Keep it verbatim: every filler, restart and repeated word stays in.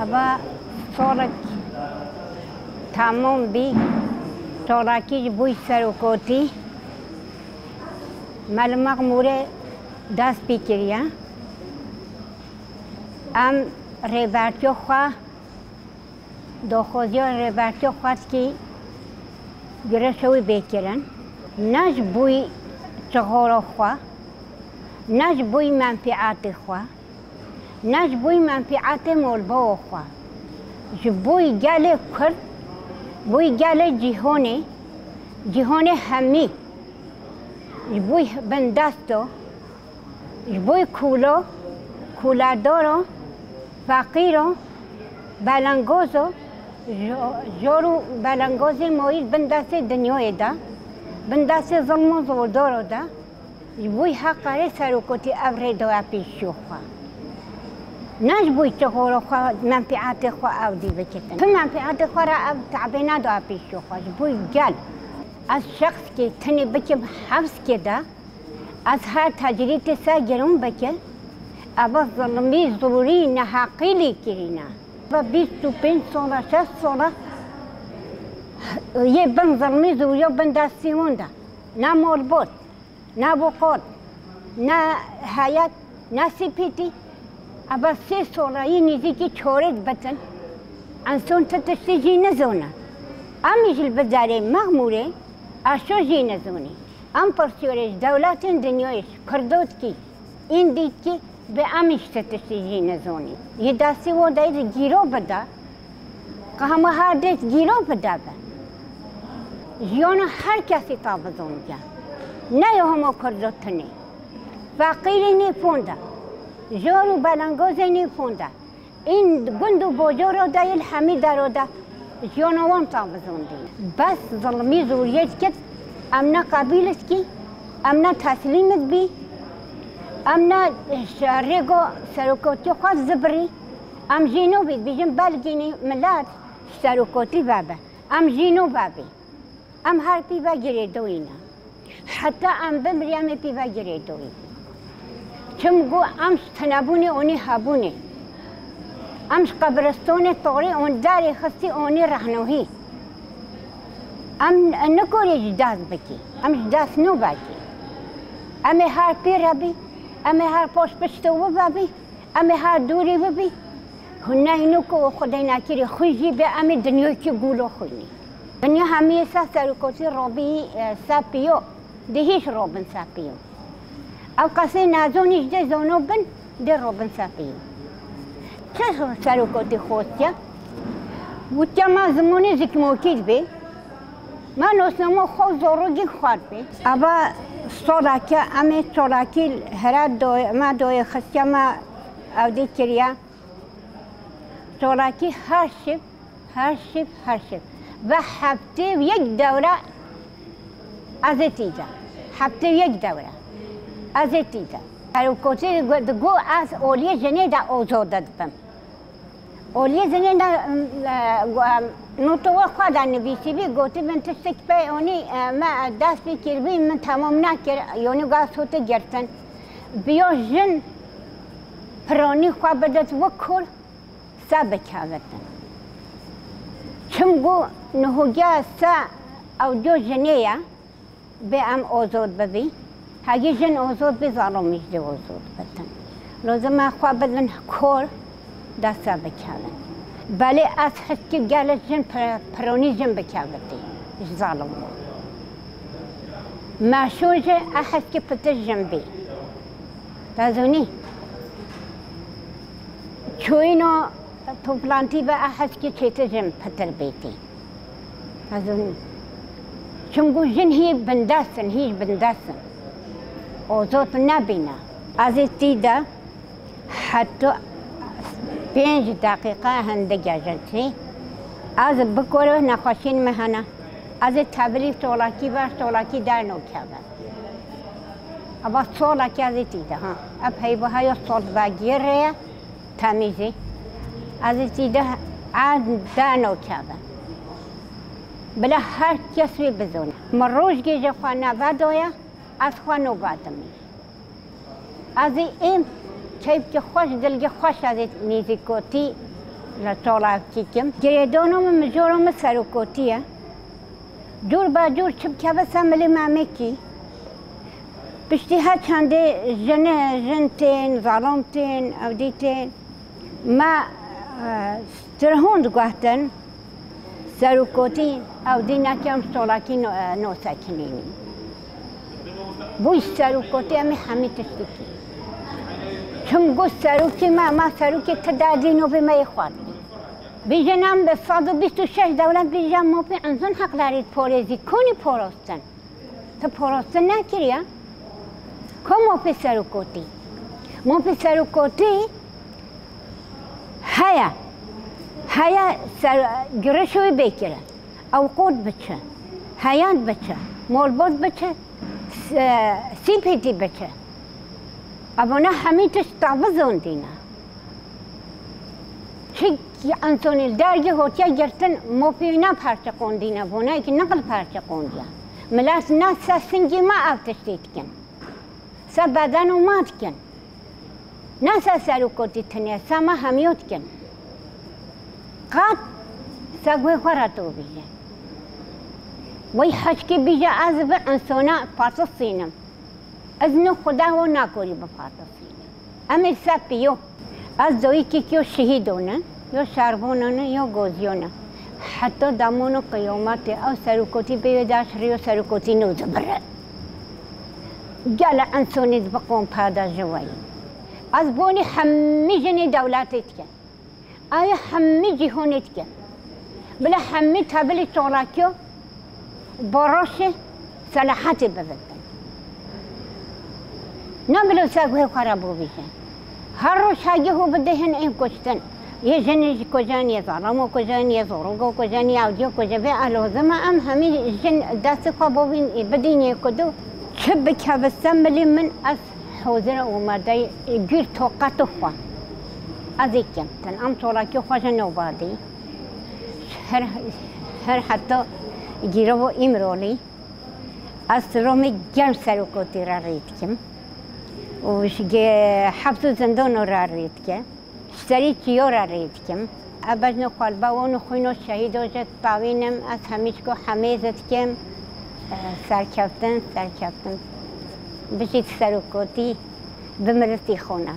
Eva solek tamam bî, solakî ji bo serokotî Mel Mexmûrê dest pê kiriye. Em rêbertiya xwe, daxwaziya rêbertiya xwe dikî girişa wî bê kirin. Ne ji bo çixora xwe, ne ji bo menfîatê xwe, ne ji bo menfîatê molbawê xwe. Ji bo gelê Kurd, bo gelê cîhonê, cîhonê hemî, ji bo bindesto, ji bo kûlo, kûledaro, feqîro, belengozo, jo-, jor û belengozê moyî bindestê dinyayê de, bindestê zilm û zordaro de, ji bo heqarê serokotî ev rê daye pêşiyo xwe. Ne ji bo çixora xwe, menfîatê xwe ew dî bikitin. Tu menfîatê xwe re ev tabê nedaye pêşiyo xwe, ji bo gel. Ez şexskê tenê bikim hevskê de, ez her tecrîtê ser giron bike, eva zilmî, zorî, neheqî lê kirîne. Eva bîst û pênc sola, şeş sola yê bin zilmî, zorî bin destî wan de. Ne molbot, ne boqot, ne heyet, ne sipîtî. Eva sê sola yê nêzîkî çorê dibitin. Însan ti tiştî jî nizone. Em jî li biderê Mexmûrê aşo jî nizonî. Em pirsiyarê ji dewletên dinyayê, ji Kurdo dikî, Îndî dikî, bê em jî ti tiştî jî nizonî. Yê destî wo de gîro bide, qehma her dêt gîro bide be. Jiyana her kesî ta bizondiye. Ne yo hema Kurdo tinê. Feqîrî nî fonde. Jor û belengozê nî fonde. În gund û bojoro de yê li hemî dero de jiyana wan ta bizondî. Bes zilmî zoriyê dikit, em ne qebîl dikî, em ne teslîm dibî, em ne ji rêgo serokotiyê xwe zibirî, em jî nû bî dibîjin belgînî milet ji serokotî vebe. Em jî nû vebî. Em her pî ve girêdayî ne. Heta em bimirî, em ê pî ve girêdayî bin. Çimku em ji tinebûnê onî hebûnê. Em ji qebiristanê torî on derê xistî onî rehnohî. Em nikorî ji dest bikî. Em ji dest nû vekî. Em ê her pî re bî. Em ê her paş pişto wî vebî. Em ê her dûrî bibî. Hûn neyno ku Xwedê nekirî xwî jî bê, em ê dinyokî gûlo xwînî. Dinya hemiyê ser serokotî robî, e, ser pîyo, dê hîş robin ser pîyo. Ew qesê nezonî ji dê zono bin, dê robin ser pîyo. Çi serokotî xwestiye? Witiya me zimonê zikmokî dibê. Me nosnama xwe zorogî xwar bê. Eva soleke em ê çolakî here doye, me doye xistiye me ew dî kiriye. Çolakî her şev, her şev, her şev. Ve heftê û yek dewre ez ê tî de. Heftê û yek dewre ez ê tî de. Serokotî digo ez oliyê jinê de ozode dibim. Oliyê jinê de, e, go-, e, notowa xwe de nivîsîbî, gotî min tiştek pey onî, e, me dest pê kiribî, min temam nekir, yonî gaz sote girtin. Biyo jin pironî xwe bidet wek kol, se bikevitin. Çimku nihogiya se ew do jinê ye, bê em ozod bibî. Hegî jin ozod bî, zalomî jî dê ozod bitin. Lozim e xwe bidin kor, dest se bikevin. Belê ez heskî gelek jin pir-, pironî jin bikevitî ji zalom. Meşûn jî e heskî pitir jin bî. Te zonî? Çoyîno toplantî be e heskî çêtir jin pitir bêtî. Ez hûn, çimku jin hî bindest in, hî bindest in. Ozod nebîne. Ez ê tî de heta pênc deqîqe hindik e jin tî. Ez bikore nexweşîn me hene. Ez ê tebilî çolakî ber, çolakî dernokeve. Eva solekî ez ê tî de, ha. Ev heyva heya sol vegîrê ye. Temîzî. Ez ê tî de erd dernokeve. Bila her kes wê bizone. Min rojgê ji xwe nevedoye, ez xwe nû vedimî. Ez ê êm keyfkî xweş, dilkî xweş ez ê nêzîkotî Li Çolakî kim. Girêdano min, mijora min serokotî ye. Cûr ba cûr çi bikeve ser milê me mekî. Piştî her çendê jine, jin tên, zalam tên, ewdî tên. Me, e, strihûn diguhtin. Serokotî ewdî nekem Çolakî no-, e, nosekinînî. Bû serokotî em ê hemî tiştekî. Çim got serokê me, ma serokê ti derdî novê me yê xwedî. Bêje nem bi sed û bîst û şeş dewlet bêje mopê insan haklarî porêzî. Konî porostin? Ti porostin nekiriye? Ko mopê serokotî? Mopê serokotî heye. Heye ser giriş wê bê kirin. Ew qot biçe. Heyat biçe. Molbot biçe. S-, sîpêtî biçe. Evana hemî tişt tavizon dîne. Çi ensonî li dergî hotiye girtin, mopî ne perçe qondîne, vonayekî niqil perçe qondiye. Milet ne se singî me ev tiştê dikin. Se bedeno me dikin. Ne se serokotî tine, se me hemiyo dikin. Qat se guhê xwe re to bîje. Wey heçkî bîje ez bi ensona partisînim. Ez ne Xuda ho nakorî bipartisînim. Em ê se piyo. Ez doyîkî yo şehîdo ne, yo şarbona ne, yo goziyo ne. Heta damono qiyometê ew serokotî bê wê daş riyo serokotî nû dibire. Gele ensonî bi qompa de ji weyî. Ez bonî hemî jinê dewletê dikim. Aya hemî cîhonê dike. Bila hemî tebilî çolakiyo baroşê selahetê bivitin. Ne bila se guhê xwe re bivîje. Her roj hegî hû bidê hin ên kuştin. Yê jinê jî kujen, yê zalamo kujen, yê zorogo kujen, yê awdiyo kujen. Vê elozim e em hemî jin destê xwe bovîn, bidîn yê kudu. Çi bikeve ser milê min ez hozir û madey gür toqet xwe. Ez ê kim. Ten em çolakî xwe ji nobadî. Her, her heta gîrovo îmrolî. Ez romê germ serokotî re rê dikim. Û ji ge-, heps û zindano re rê dike. Ji serî çiyo re rê dikim. Ez bejno xwe li ba wan û xwîno şehîdo jî tavînim. Ez hemî ji ku hemê zî dikim. Serkeftin, serkeftin. Bijî serokotî, bi miristî xona.